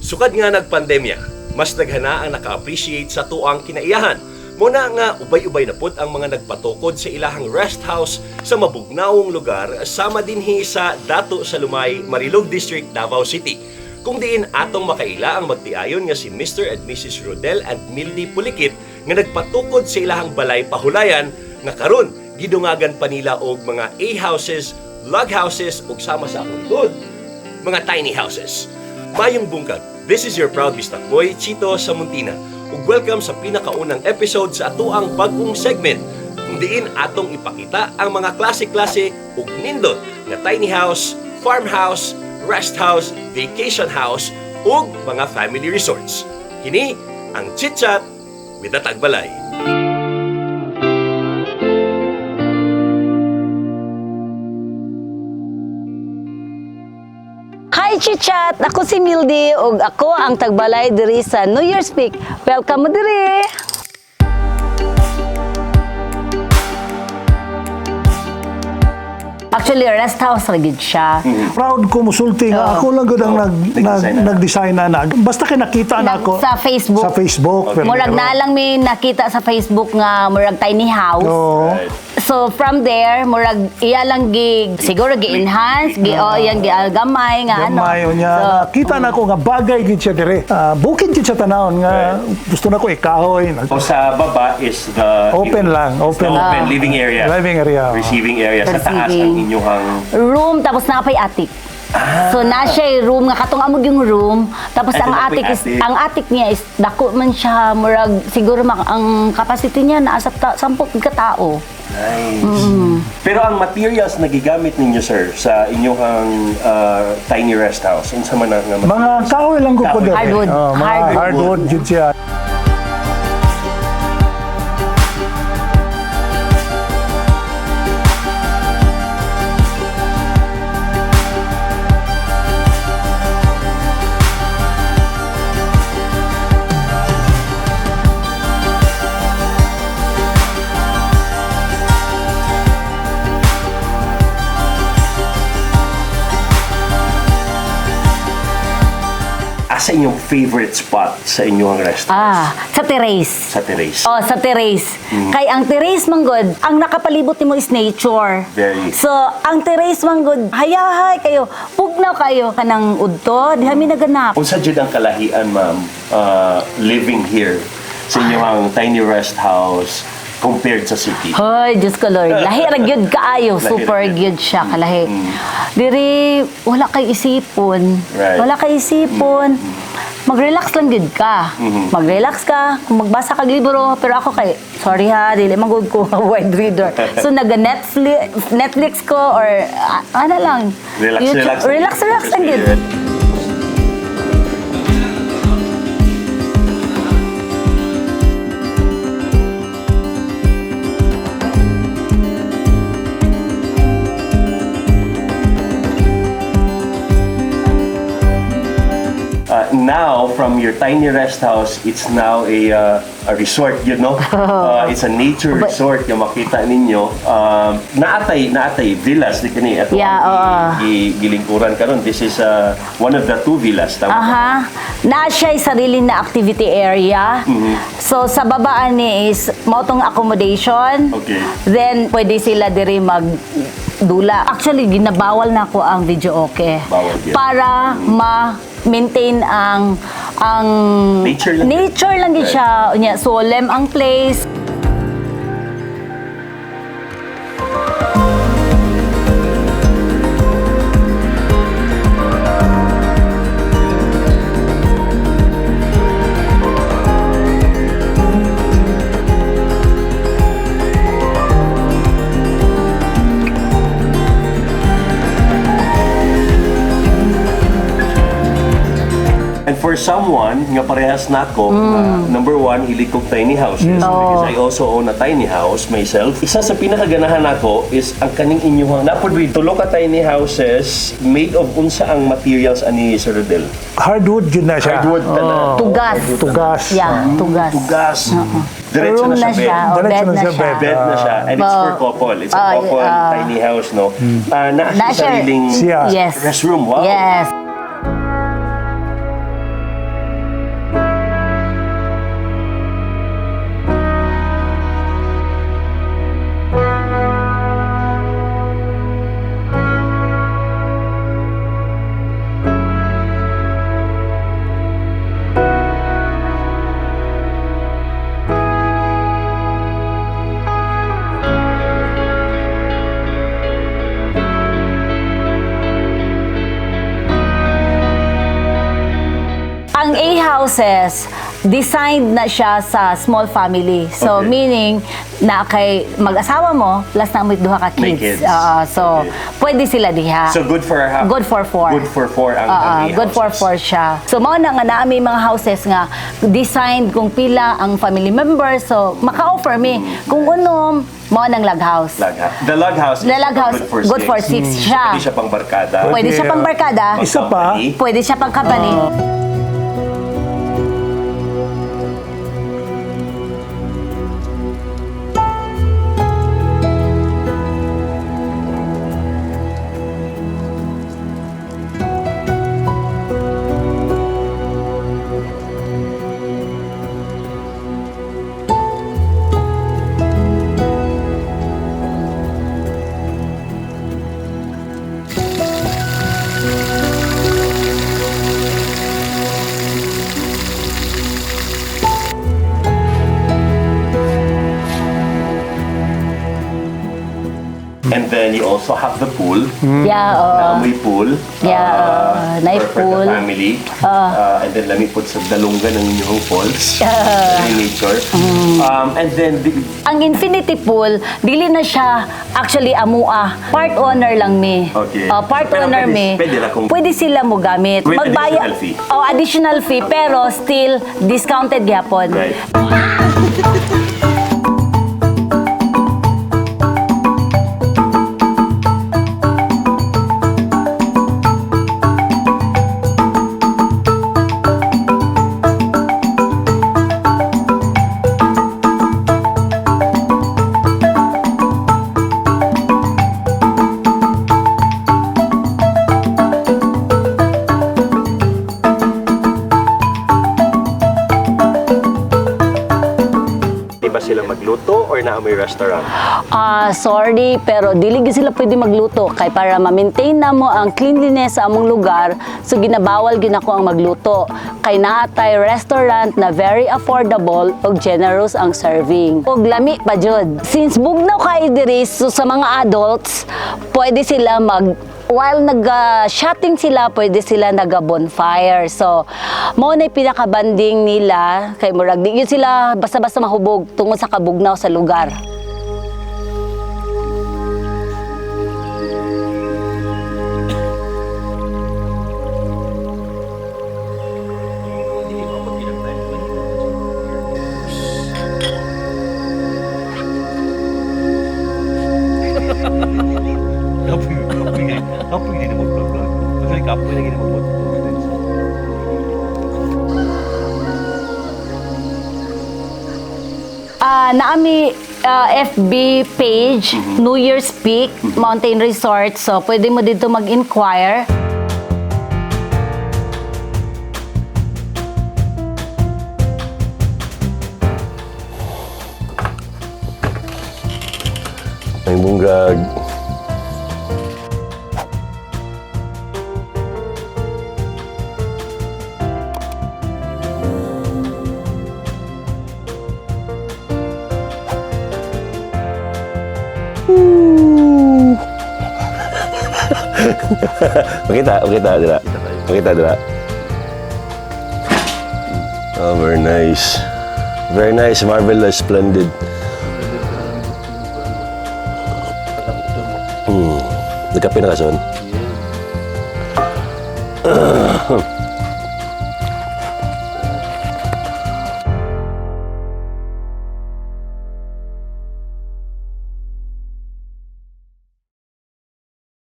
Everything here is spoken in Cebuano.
Sukad nga nagpandemya, mas daghana ang naka-appreciate sa tuang kinaiyahan. Muna nga ubay-ubay na pud ang mga nagpatukod sa ilahang rest house sa mabugnawong lugar sama dinhi sa Dato Salumay, Marilog District, Davao City. Kung diin atong makaila ang magtiayon nga si Mr. and Mrs. Rodel and Mildy Pulikit nga nagpatukod sa ilahang balay pahulayan nga karon gidungagan pa nila og mga A houses, log houses ug sama sa akong likod, mga tiny houses. Mayong bungkag, this is your proud Bistak boy, Chito Samuntina. Ug welcome sa pinakaunang episode sa atoang bag-ong segment kung diin atong ipakita ang mga klase-klase ug nindot nga tiny house, farmhouse, rest house, vacation house ug mga family resorts. Kini ang Chit Chat with the Tagbalay. Hi Chichat! Ako si Mildy ug ako ang tagbalay diri sa New Year's Peak. Welcome mo diri! Actually, rest house ra gid siya. Proud ko musulti nga ako lang gud ang Nag-design na. nag-design na na. Basta kay nakita na ako Sa Facebook. Sa Facebook. Murag na lang may nakita sa Facebook nga murag tiny house. Oo. So from there, murag iya lang gi siguro gi-enhance, gi oh, iyang gialgamay nga ano. Gamay niya. So, Nakita na ako nga bagay gid siya dire. Ah, bukid gid siya tanawon nga gusto na ko ikahoy. So sa baba is the Open lang, open. The open living area. Living area. Receiving area. Sa taas ang Receiving. inyong Room tapos naa pay attic. So na siya room nga katong amog yung room tapos Ay, ang doon na attic po'y is attic. ang attic niya is dako man siya, murag siguro ang capacity niya naa sa 10 ka tao. Nice. Pero ang materials na gigamit ninyo, sir, sa inyong tiny rest house, unsa man ang nga Mga materials? kahoy lang ko Kahoy. dire. Hardwood. Oh, mga Hardwood. hardwood jud siya. Asa inyong favorite spot sa inyong rest house? Ah, sa terrace. Sa terrace. Oh, sa terrace. Kay ang terrace manggod, ang nakapalibot nimo is nature. Very. So, ang terrace manggod, hayahay kayo, pugnaw kayo kanang udto, diha mi naganap. Unsa jud ang kalahian, ma'am, living here sa inyong tiny rest house compared sa city? Hoy, Diyos ko Lord. Lahi ra gyud kaayo, Lahi ra super gyud. gyud siya kalahi. Diri wala kay isipon. Right. Wala kay isipon. Mag-relax lang gyud ka. Mag-relax ka, kung magbasa kag libro, pero ako kay sorry ha, dili man gud ko wide reader. So naga Netflix Netflix ko or ano lang. Relax, YouTube. relax. Relax, relax lang gyud. Now, from your tiny rest house, it's now a resort. It's a nature resort yung makita ninyo. Naatay villas di kani ato Yeah, ang oo. gilingkuran karon. This is one of the two villas, tama ba? Aha. Na siya sarili na activity area. So sa babaan ni is mao tong accommodation. Then pwede sila diri mag dula. Actually ginabawal na ko ang video okay. Bawal yun. Para ma-maintain ang Nature lang yun. nature lang din siya. Unya, solemn ang place. And for someone nga parehas nako, number one, hilig kong tiny houses because I also own a tiny house myself. Isa sa pinakaganahan nako is ang kaning inyuhang napod with tulo ka tiny houses made of unsa ang materials ani Sir Rodel? Hardwood jud na siya. Hardwood tanan. Oo. Tugas. Tugas. Yeah, tugas. Tugas. Diretso Room na na siya siya, bed. o Diretso bed na na siya, siya. bed. Bed na siya. And it's for couple. It's a couple tiny house, no? Na Na siya siya. sariling Siya. Yes. restroom. Wow. Yes. Ang A houses, designed na siya sa small family. So meaning na kay mag-asawa mo plus na mo'y duha ka May kids. kids. Oo, so pwede sila diha. So good for half, Good for four. Good for four ang, Oo, ang A good for houses. four siya. So mao na nga naa may mga houses nga designed kung pila ang family members. So maka-offer mi kung unom, mao nang log house. Log house. The log house is The log house, good for good six. for six siya. Pwede siya pang barkada. Pwede siya pang barkada. Pang Isa pa. company. Pwede siya pang company. And then you also have the pool. Yeah, oo. Naamoy pool. Yeah, naay for pool. the family. And then let me put sa dalunggan ng inyong falls. Very nature. And then, the, Ang infinity pool, dili na siya actually amua. Part owner lang mi. Okay. Oh, part Pero owner pwede- mi. pwede na kung- Pwede sila mo gamit. With additional fee. Oh, additional fee, pero still discounted gyapon. Right. Di ba sila magluto or naamoy restaurant? Ah, sorry, pero dili gyud sila pwede magluto kay para ma-maintain na mo ang cleanliness sa among lugar, so ginabawal gyud ako ang magluto. Kay naa tay restaurant na very affordable ug generous ang serving. Ug lami pa jud. Since bugnaw kay diri, so sa mga adults, pwede sila mag while nag-shotting sila, pwede sila nag-bonfire. So, mao na pinakabanding nila kay murag di gyud sila basta-basta mahubog tungod sa kabugnaw sa lugar. Kapoy, kapoy, kapoy hindi na mag-vlog. Actually, kapoy na hindi mag. Ah, naami FB page, New Year's Peak Mountain Resort. So, pwede mo dito mag-inquire. May bunggag. Makita, makita dira. Makita dira. Oh, very nice. Very nice, marvelous, splendid. Nagkape na ka, Son?